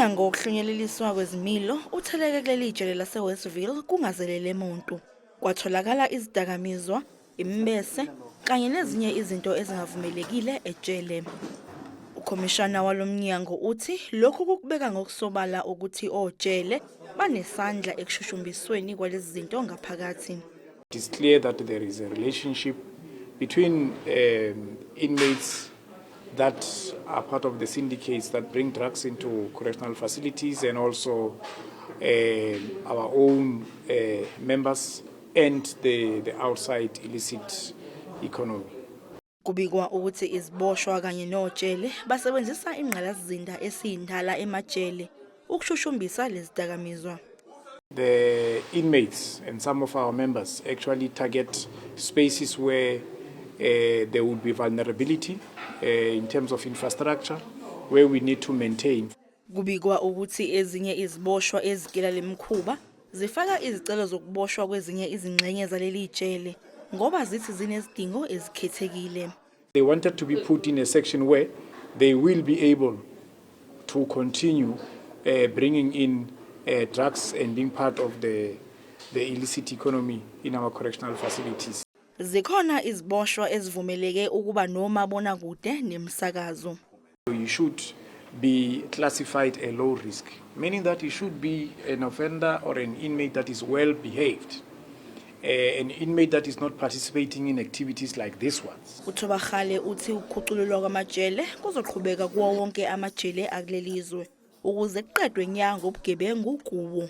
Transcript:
Umnyango wokuhlunyeleliswa kwezimilo utheleke kuleli jele laseWestville kungazelele muntu. Kwatholakala izidakamizwa, imibese kanye nezinye izinto ezingavumelekile ejele. Ukhomishana walo mnyango uthi lokhu kukubeka ngokusobala ukuthi ojele banesandla ekushushumbisweni kwalezi zinto ngaphakathi. It is clear that there is a relationship between inmates that are part of the syndicates that bring drugs into correctional facilities and also our own members and the outside illicit economy. Kubikwa ukuthi iziboshwa kanye nojele basebenzisa ingqalasizinda esiyindala emajele ukushushumbisa lezidakamizwa. The inmates and some of our members actually target spaces where there would be vulnerability in terms of infrastructure, where we need to maintain. Kubikwa ukuthi ezinye iziboshwa ezigila lemikhuba zifaka izicelo zokuboshwa kwezinye izingxenye zaleli jele ngoba zithi zinezidingo ezikhethekile. They wanted to be put in a section where they will be able to continue bringing in drugs and being part of the illicit economy in our correctional facilities. Zikhona iziboshwa ezivumeleke ukuba nomabonakude nemsakazo. You should be classified a low risk, meaning that you should be an offender or an inmate that is well behaved, an inmate that is not participating in activities like this one. UThobakgale uthi ukukhucululwa kwamajele kuzoqhubeka kuwo wonke amajele akulelizwe ukuze kuqedwe nya ngobugebengu kuwo.